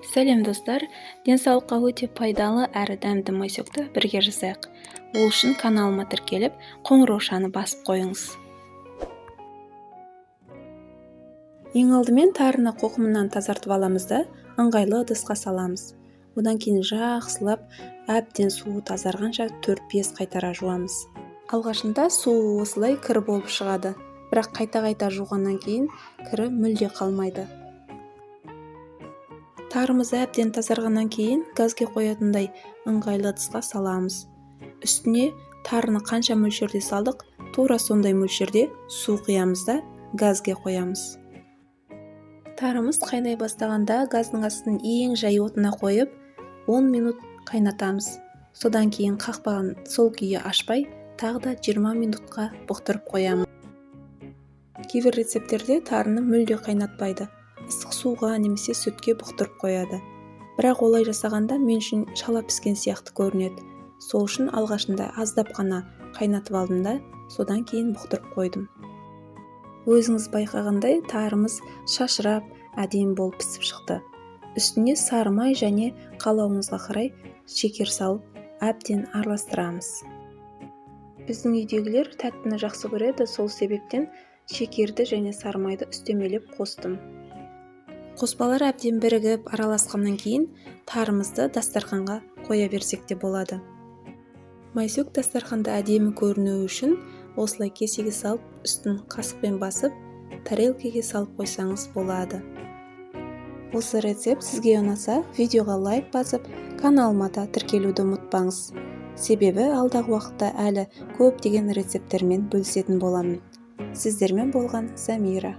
Сәлем, достар! Денсаулыққа өте пайдалы әрі дәмді майсөкті бірге жасайық. Ол үшін каналыма тіркеліп, қоңыраушаны басып қойыңыз. Ең алдымен тарыны қоқымынан тазартып аламыз да, ыңғайлы ыдысқа саламыз. Одан кейін жақсылап әбден суы тазарғанша 4-5 қайтара жуамыз. Алғашында суы осылай кір болып шығады, бірақ қайта-қайта жуғаннан кейін кірі мүлде қалмайды. Тарымыз әбден тазарғаннан кейін газге қоятындай ыңғайлы ыдысқа саламыз. Үстіне тарыны қанша мөлшерде салдық, тура сондай мөлшерде су құямыз да газге қоямыз. Тарымыз қайнай бастағанда газдың астын ең жай отына қойып, 10 минут қайнатамыз. Содан кейін қақпағын сол күйі ашпай, тағы да 20 минутқа бұқтырып қоямыз. Кейбір рецепттерде тарыны мүлде қайнатпайды. Ыстық суға немесе сүтке бұқтырып қояды. Бірақ олай жасағанда мен үшін шала піскен сияқты көрінеді. Сол үшін алғашында аздап қана қайнатып алдым да, содан кейін бұқтырып қойдым. Өзіңіз байқағандай, тарымыз шашырап, әдемі болып пісіп шықты. Үстіне сары май және қалауыңызға қарай шекер салып, әбден араластырамыз. Біздің үйдегілер тәттіні жақсы көреді, сол себептен шекерді және сары майды үстемелеп қостым. Қоспалар әбден бірігіп араласқаннан кейін тарымызды дастарханға қоя берсек те болады. Майсөк дастарханда әдемі көрінуі үшін осылай кесеге салып, үстін қасықпен басып, тарелкеге салып қойсаңыз болады. Осы рецепт сізге ұнаса, видеоға лайк басып, каналыма да тіркелуді ұмытпаңыз. Себебі алдағы уақытта әлі көптеген рецепттермен бөлісетін боламын. Сіздермен болған Замира.